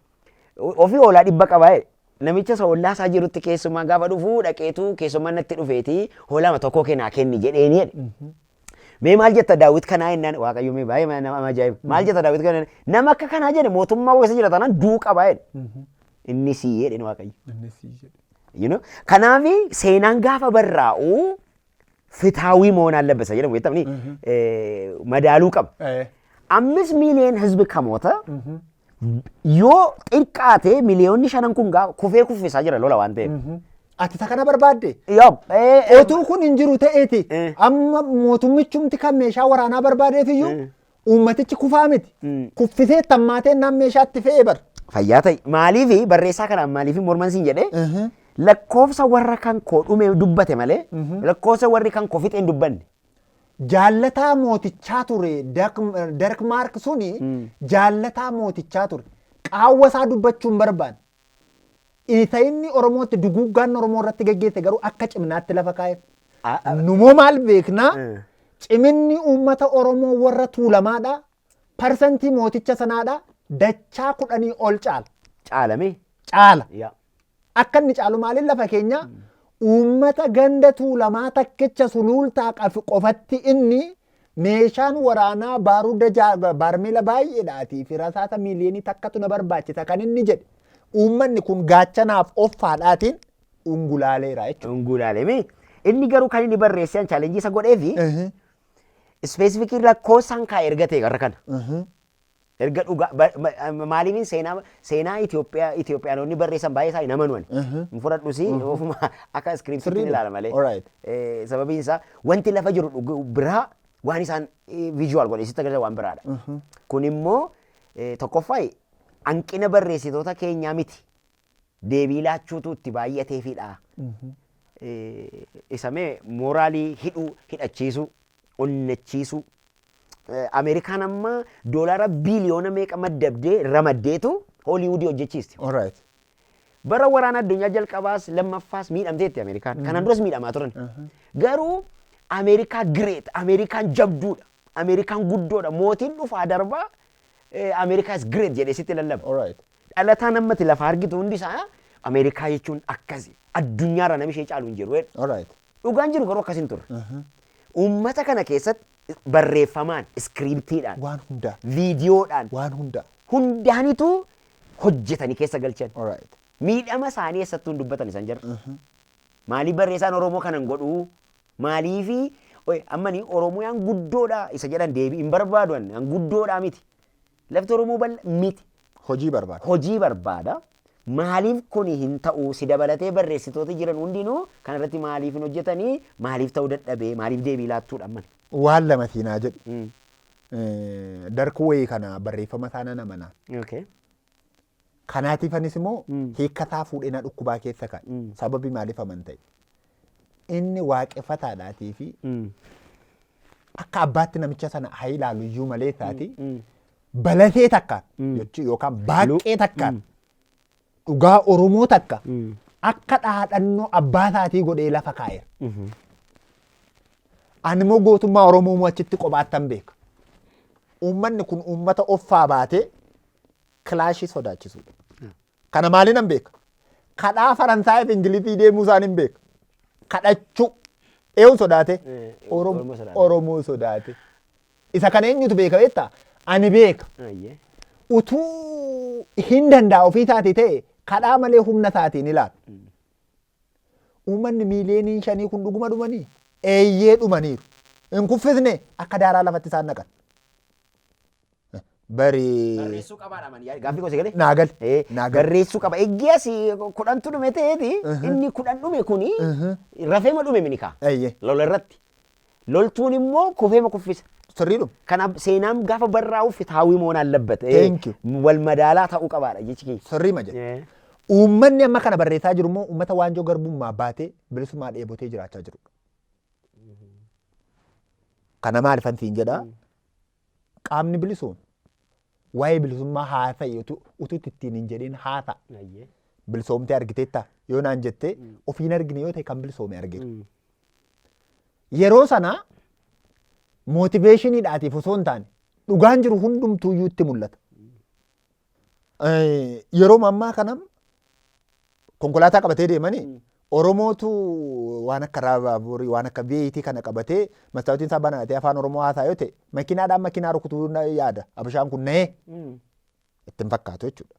ofii hoolaa 100 qabaa jedhe. Namicha isa ollaa isaa jirutti keessummaan gaafa dhufu dhaqeetu, keessummaan natti dhufeeti hoolaa tokko kee naa kenni jedheeni jedhe. Mee maal jetta Daawit kanaa jennaan, Waaqayyo mee baay'ee nama ajaa'iba. Maal jetta Daawit kanaa jennaan, nama akka kanaa jedhe mootummaa keessa jira taanaan duu qabaa jedhe. Inni sii jedhe Waaqayyo. Inni sii jedhe. Kanaafi seenaan gaafa barraa'u ፍትሃዊ መሆን አለበት jedhamu beektamni madaaluu qaba. 5 ሚሊዮን ህዝብ ከሞተ yoo xiqqaate 5 miiliyoonni kun gaafa kufee kuffisaa jira lola waan ta'eef. Ati isa kana barbaadde. Yoo Otuu kun hin jiru ta'eeti. Amma mootummichumti kan meeshaa waraanaa barbaadeef iyyuu Uummatichi kufaa miti. Kuffisee tammaateen naan meeshaatti fe'ee bar. Fayyaa ta'e. Maaliifi barreessaa kanaan maaliifi morman siin jedhee, lakkoofsa warra kan koo dhume dubbate malee lakkoofsa warri kan koo fixe hin dubbanne. Jaallataa mootichaa ture Dark Mark suni, jaallataa mootichaa ture. Qaawwa isaa dubbachuu hin barbaanne. Isa inni Oromootti duguuggaan Oromoo irratti geggeesse garuu akka ciminaatti lafa kaa'eef. Numoo maal beeknaa? Ciminni uummata Oromoo warra Tuulamaadha. Parsantii mooticha sanaadha. Dachaa 10 ol caala. Caalame. Caala. Yaa. Akka inni caalu maaliin lafa keenya uummata ganda Tuulamaa takkicha Suluultaa qofatti inni meeshaan waraanaa baaruda baarmeela baay'eedhaatii fi rasaasa miiliyoonii 1tu na barbaachisa kan inni jedhe. Uummanni kun gaachanaaf offaadhaatiin ungulaaleera jechuudha. Ungulaaleme. Inni garuu kan inni barreessee an challenge isa godhee fi specific lakkoofsaan kaa'e erga ta'e warra kana. Erga dhugaa maaliifin seenaa Itoophiyaa Itoophiyaanonni barreessan baay'ee isaa hin amanu ani. Hin fudhadhusi, ofuma akka scriptiitti ilaala malee. Sababiin isaa wanti lafa jiru biraa, waan isaan visual godhe sitti agarsiisa waan biraadha. Kun immoo tokkoffaa hanqina barreessitoota keenyaa miti. Deebii laachuutu itti baay'ateefidha. Isa mee moraalii hidhuu, hidhachiisuu, onnachiisuu. Ameerikaan amma doolaara biiliyoona meeqa maddabdee ramaddeetu Hooliwudii hojjechiisti. Bara waraana addunyaa jalqabaas lammaffaas miidhamteetti Ameerikaan. Kanaan duras miidhamaa turan. Garuu Ameerikaa great, Ameerikaan jabduudha, Ameerikaan guddoodha. Mootiin dhufaa darbaa Ameerikaa is great jedhee sitti lallaba. Dhalataan ammati lafa argitu hundi isaa Ameerikaa jechuun akkasi. Addunyaarra namni ishee caalu hin jiru jedhu. Dhugaan jiru garuu akkas hin turre. Uummata kana keessatti barreeffamaan, scriptiidhaan, Waan hundaa. viidiyoodhaan, Waan hundaa. hundaanitu hojjetanii keessa galchan. Miidhama isaanii eessattuu hin dubbatan isaan jarra. Maaliif barreessaan Oromoo kanan godhuu? Maaliifi ammani Oromiyaan guddoodha isa jedhan deebii hin barbaadu, an guddoodha miti. Lafti Oromoo bal'a miti. Hojii barbaada. Hojii barbaada. Maaliif kuni hin ta'u? Si dabalatee barreessitoota jiran hundinuu kanarratti maaliif hin hojjetanii? Maaliif ta'uu dadhabee? Maaliif deebii laattuudha amman? Waan lama siinaa jedhu. Dark wayii kana barreeffama isaa nan amanaa. Kanaatiifanis immoo hiikkataa fuudhee na dhukkubaa keessa kaa'e. Sababi maaliif aman ta'e? Inni waaqeffataadhaatii fi akka abbaatti namicha sana haa ilaalu iyyuu malee isaati balatee takka jechuu yookaan baaqqee takka dhugaa Oromoo takka akka dhaadhannoo abbaa isaatii godhee lafa kaa'eera. Ani immoo gootummaa Oromoo immoo achitti kophaattan beeka. Uummanni kun uummata offaa baatee kilaashii sodaachisudha. Kana maaliin nan beeka? Kadhaa Faransaayii fi Ingilizii deemuu isaan hin beeka. Kadhachuu. Eenyu sodaate? Oromoo sodaate. Oromoo sodaate. Isa kana eenyutu beeka beektaa? Ani beeka. Utuu hin danda'a ofii isaatii ta'e kadhaa malee humna isaatiin ilaala. Uummanni miiliyooniin 5 kun dhuguma dhumanii? Eeyyee, dhumaniiru. Hin kuffisne, akka daaraa lafatti isaan naqan. Bari. Barreessuu qabaadha man gaaffii gosa galee. Naa gali. Naa gali. Barreessuu qaba. Eeggi asii 10tu dhume ta'eeti inni 10 dhume kuni rafeema dhume minikaa. Lola irratti. Loltuun immoo kufeema kuffisa. Sirriidhuma. Kanaaf seenaan gaafa barraa'u fitaawii moon አለበት. Thank you. Wal madaalaa ta'uu qabaadha jechi kiyya. Sirriima jedhe. Uummanni amma kana barreessaa jiru immoo uummata waanjoo garbummaa baatee bilisummaa dheebotee jiraachaa jirudha. Kana maalifan siin jedhaa? Qaamni bilisuun waa'ee bilisummaa haa ta'e utuu ittiin hin jedhin haa ta'a. Bilisoomtee argiteetta yoo naan jettee, ofiin argine yoo ta'e kan bilisoome argina. Yeroo sana motivationiidhaatiif osoo hin taane dhugaan jiru hundumtuuyyuu itti mul'ata. Yeroo ammaa kana konkolaataa qabatee deemanii Oromootu waan akka raabaaburii, waan akka V8 kana qabatee mastaawotiin isaa banatee afaan Oromoo haasaa yoo ta'e makiinaadhaan makiinaa rukutuu yaada. Abashaan kun na'ee itti hin fakkaatu jechuudha.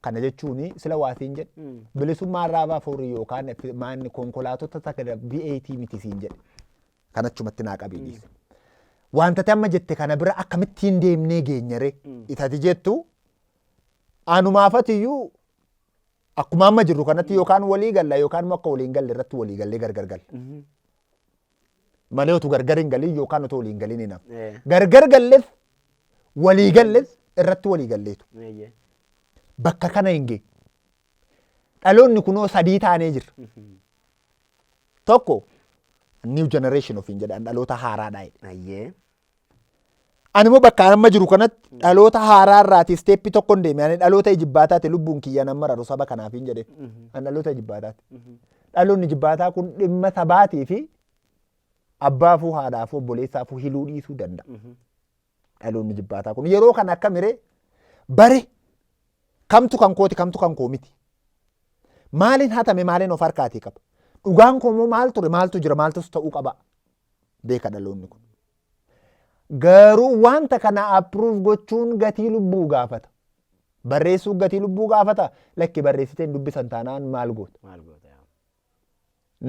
Kana jechuun sila waasiin jedhe bilisummaan raabaafurii yookaan maanni konkolaatota takka V8 miti siin jedhe. Kan achumatti naa qabii dhiise. Wanta ati amma jette kana bira akkamittiin deemnee geenyare isati jettu, anumaafatiyyuu akkuma amma jirru kanatti yookaan walii galla yookaan immoo akka walii hin galle irratti walii gallee gargar galla. Malee utuu gargar hin galiin yookaan utuu walii hin galiin hin hafu. Gargar galles walii galles irratti walii galleetu. Bakka kana hin geenye. Dhaloonni kunoo sadii taanee jirra. Tokko new generation ofiin jedhan, dhaloota haaraadha jedhe. Ani immoo bakka amma jiru kanatti dhaloota haaraa irraati step tokko hin deeme. Ani dhaloota ijibbaataati, lubbuun kiyya nan mararu saba kanaaf hin jedhe. Ani dhaloota ijibbaataati. Dhaloonni ijibbaataa kun dhimma sabaatii fi abbaafuu, haadhaafuu, obboleessaafuu hiluu dhiisuu danda'a. Dhaloonni ijibbaataa kun yeroo kana akka miree bare kamtu kan kooti, kamtu kan koo miti. Maaliin hatame, maaliin of harkaatii qaba? Dhugaan koo immoo maal ture, maaltu jira, maaltus ta'uu qaba? Beeka dhaloonni kun. Garuu wanta kana approve gochuun gatii lubbuu gaafata. Barreessuu gatii lubbuu gaafata. Lakki, barreessitee hin dubbisan taanaan maal goota? Maal goota?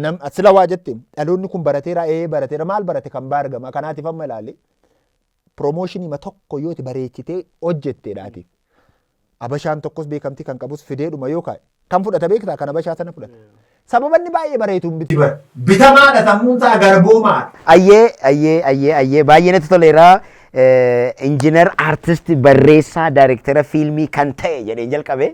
Nam sila waa jette, dhaloonni kun barateera, ee barateera, maal barate kan baargama kanaatiif amma ilaali. Promotion ma tokko yoo itti bareechitee hojjetteedhaatiif. Abashaan tokkos beekamtii kan qabus fideedhuma yoo kaa'e. Kan fudhata beektaa, kan abashaa sana fudhata. Sababa inni baay'ee bareetu hin biti. Bitamaadha, sammuun isaa garboomaadha. Ayyee, ayyee, ayyee, ayyee, baay'ee natti toleera. Injiinar, aartist, barreessaa, daayirektara fiilmii kan ta'e jedheen jalqabe.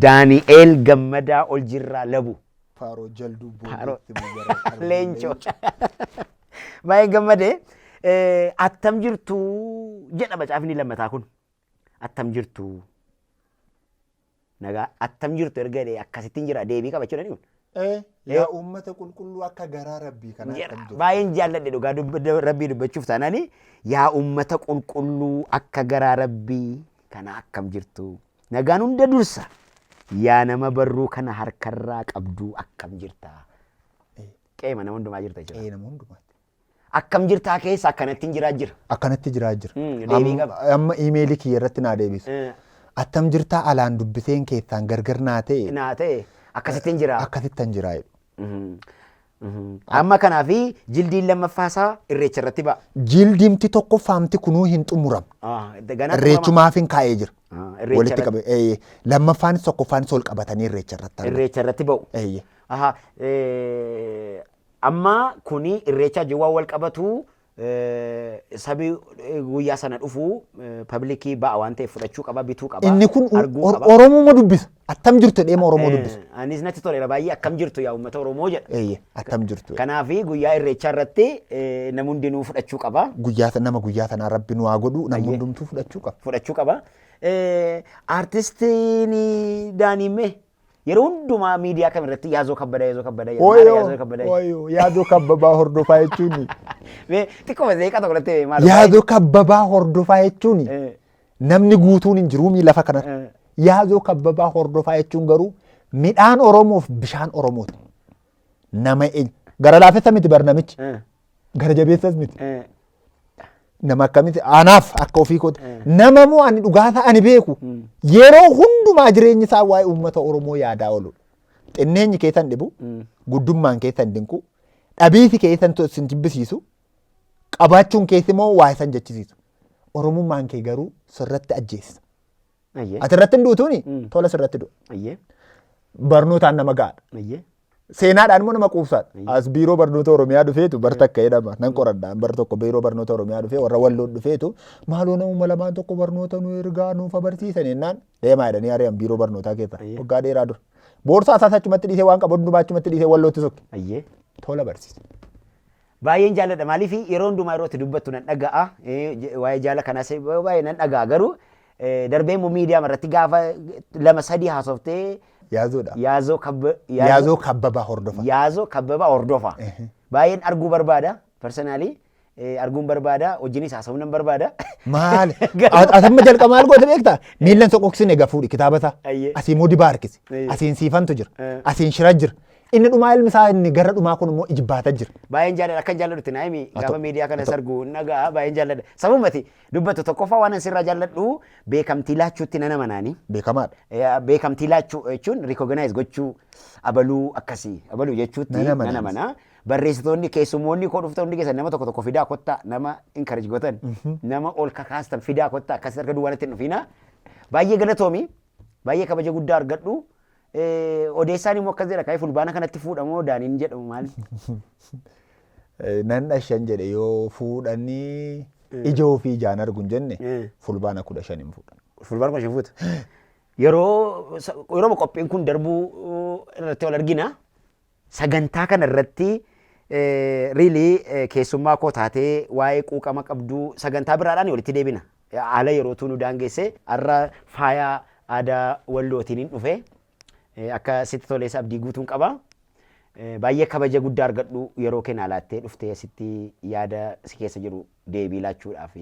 Daani'eel Gammadaa Oljirraa Labu. Faaroo jalduu Faaroo. booddeetti. Leencoo. Baay'ee gammade. Attam jirtu jedha macaafni lammataa kun. Attam jirtu. Nagaa attam jirtu erga jedhee akkasittiin jira deebii qaba jechuudha kun. Yaa uummata qulqulluu akka garaa rabbii kanaa Jedha. akkam jirtu. Baay'een jaalladhe dhugaa rabbii dubbachuuf taanaani, yaa uummata qulqulluu akka garaa rabbii kana akkam jirtu. Nagaan hunda dursa. Yaa nama barruu kana harkarraa qabduu akkam jirta. Qeema nama hundumaa jirta jechuudha. Ee, nama hundumaatti. Akkam jirtaa keessa akkanatti hin jiraa jira. Akkanatti jiraa jira. Deebii qaba. Amma iimeelii kiyya irratti naa deebisu. Attam jirtaa, alaan dubbiseen keessaan gargar naa ta'e. Naa ta'e akkasittiin jira. Akkasittan jiraa jedhu. Amma kanaafi jildiin lammaffaasaa irreecha irratti ba'a. Jildiimti tokkoffaamti kunuu hin xumuramne. Ganaa. Irreechumaaf hin kaa'ee jira. Irreecha Walitti qabe. Lammaffaanis tokkoffaanis ol qabatanii irreecha irratti argamu. Irreecha irratti ba'u. Eeyyee. Aha, amma kuni irreecha wajjin waan wal qabatu, sabi guyyaa sana dhufu public ba'a waan ta'eef fudhachuu qaba, bituu qaba. Inni kun arguu qaba. Oromuma dubbisa. Attam jirtu jedhee Oromoo dubbisa. Anis natti toleera baay'ee, akkam jirtu yaa uummata Oromoo jedha. Eeyyee, attam jirtu. Kanaafi guyyaa irreechaa irratti namni hundinuu fudhachuu qaba. Guyyaa nama guyyaa sanaa rabbi nu haa godhu, namni hundumtuu fudhachuu qaba. Fudhachuu qaba. Artistiin Daaniimmee yeroo hundumaa miidiyaa kam irratti Yaazoo Kabbadaa, Yaazoo Kabbadaa jedha. Maali Ooyoo Yaazoo Kabbadaa? Ooyoo, Yaazoo Kabbabaa hordofaa jechuun Mee xiqqoo zeeqa tokko irratti maal? Yaazoo Kabbabaa hordofaa jechuun namni guutuun hin jiruumii lafa kanarra. Yaazoo Kabbabaa hordofaa jechuun garuu midhaan Oromoof bishaan Oromooti. Nama eenyu gara laafessa miti bar namichi, gara jabeessas miti. Nama akkamitti anaaf akka ofii kooti. Nama moo ani dhugaasaa ani beeku yeroo hundumaa jireenyi isaa waa'ee uummata Oromoo yaadaa ooludha. Xinneenyi keessan dhibu, guddummaan keessan dinqu, dhabiisi keessan sin jibbisiisu, qabaachuun keessa immoo waa isan jechisiisu. Oromummaan kee garuu sirratti ajjeessa. Ati irratti hin duutuuni, tola sirratti du'a. Barnootaan nama gahaadha. Seenaadhaan immoo nama quubsaadha. As biiroo barnoota Oromiyaa dhufeetu bar takka jedhama. Nan qoradha. Bar tokko biiroo barnoota Oromiyaa dhufee warra Walloon dhufeetu, maaloo namuma lamaan tokko barnoota nu ergaa nuuf barsiisan jennaan, deemaa jedhanii ari'an biiroo barnootaa keessa. Waggaa dheeraa dura. Boorsaa isaas achumatti dhiisee, waan qabu hundumaa achumatti dhiisee Wallootti sokke. Tola barsiisa. Baay'een jaalladha. Maaliif yeroo hundumaa yeroo itti dubbattu nan dhaga'a. Waa'ee jaala kanaas baay'ee nan dhaga'a. Garuu darbee immoo miidiyaa irratti gaafa lama sadii haasoftee Yaazoodha. Yaazoo Yaazoo Kabbabaa hordofa. Yaazoo Kabbabaa hordofa. Baay'een arguu barbaada. Personally arguun barbaada. Hojiinis haasa'uu nan barbaada. Maali? Asamma jalqaba maal goote beektaa? Miillan soqoqsine egaa fuudhi kitaaba isaa. Asii immoo dibaa harkisi. Asiin siifantu jira. Asiin shira jira. Inni dhumaa ilmi isaa inni gara dhumaa kun immoo ijibbaata jira. Baay'een jaalladha. Akkan jaalladhutti naa himi, gaafa miidiyaa kanas argu nagaa baay'een jaalladha. Sababumati dubbatu tokkoffaa waan an sirraa jaalladhu beekamtii laachuutti nan amanaani. Beekamaadha. Beekamtii laachuu jechuun recognize gochuu, abaluu akkasii abaluu jechuutti Nan amana. Nan amana. Barreessitoonni keessummoonni koo dhuftan hundi keessan nama tokko tokko fidaa kottaa, nama encourage gootan, nama ol kakaastan fidaa kottaa, akkasitti harka duwwaa natti hin dhufiina. Baay'ee galatoomi. Baay'ee kabaja guddaa argadhu. Odeessaan immoo akkas jedha, ka'ee fulbaana kanatti fuudhamoo Daaniin jedhamu maali? Nan dhashan jedhe yoo fuudhanii ija ofii ijaan argu hin jenne Fulbaana 15 hin fuudhan. Fulbaana 15 fuuta. Yeroo yeroo qophiin kun darbuu irratti wal argina. Sagantaa kana irratti really keessummaa koo taatee waa'ee quuqama qabduu sagantaa biraadhaan walitti deebina. Haala yerootu nu daangesse, har'a faaya aadaa Wallootiin hin dhufe. Akka sitti toleessa abdii guutuun qaba. Baay'ee kabaja guddaa argadhu, yeroo kennaa laattee dhuftee asitti yaada si keessa jiru deebii laachuudhaaf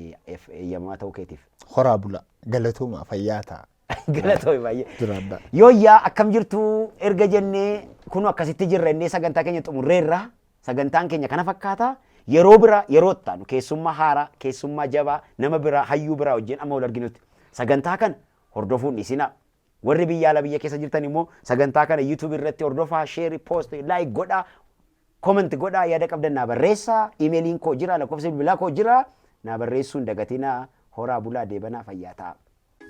eeyyamamaa ta'uu keetiif. Horaa bula, galatooma, fayyaa ta'a. Galatoomi baay'ee. Jiraadhaa. Yooyyaa, akkam jirtu erga jennee, kun akkasitti jirra innee sagantaa keenya xumurreerra. Sagantaan keenya kana fakkaata. Yeroo bira yeroo itti aanu keessummaa haaraa, keessummaa jabaa, nama biraa, hayyuu biraa wajjin amma wal arginutti sagantaa kana hordofuun dhiisinaa. Warri biyya alaa biyya keessa jirtan immoo sagantaa kana YouTube irratti hordofaa, share, post, like godhaa, comment godhaa, yaada qabdan naa barreessaa. Imeeliin koo jira, lakkoofsi bilbilaa koo jira. Naa barreessuu hin dagatinaa. Horaa bulaa, deebanaa, fayyaa ta'a.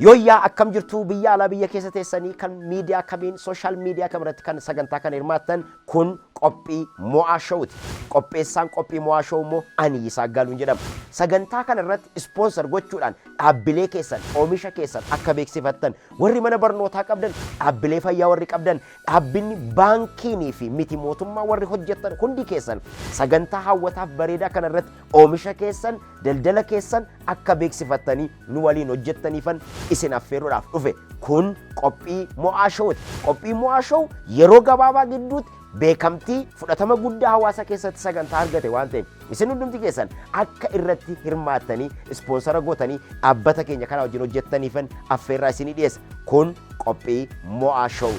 Yooyyaa, akkam jirtu biyya alaa biyya keessa teessanii kan miidiyaa kamiin, social media kam irratti kan sagantaa kana hirmaattan? Kun qophii Mo'aa Showti. Qopheessaan qophii Mo'aa Show immoo ani Yisaaq Gaaluun jedhama. Sagantaa kana irratti sponsor gochuudhaan dhaabbilee keessan, oomisha keessan akka beeksifattan, warri mana barnootaa qabdan, dhaabbilee fayyaa warri qabdan, dhaabbinni baankiinii fi miti mootummaa warri hojjettan hundi keessan sagantaa hawwataaf bareedaa kana irratti oomisha keessan, daldala keessan akka beeksifattanii nu waliin hojjettaniifan isin affeeruudhaaf dhufe. Kun qophii Mo'aa Showti. Qophii Mo'aa Show yeroo gabaabaa gidduutti beekamtii fudhatama guddaa hawaasa keessatti sagantaa argate waan ta'eef, isin hundumti keessan akka irratti hirmaattanii sponsor gootanii dhaabbata keenya kana wajjin hojjettaniifan affeerraa isinii dhiyeessa. Kun qophii Mo'aa Show.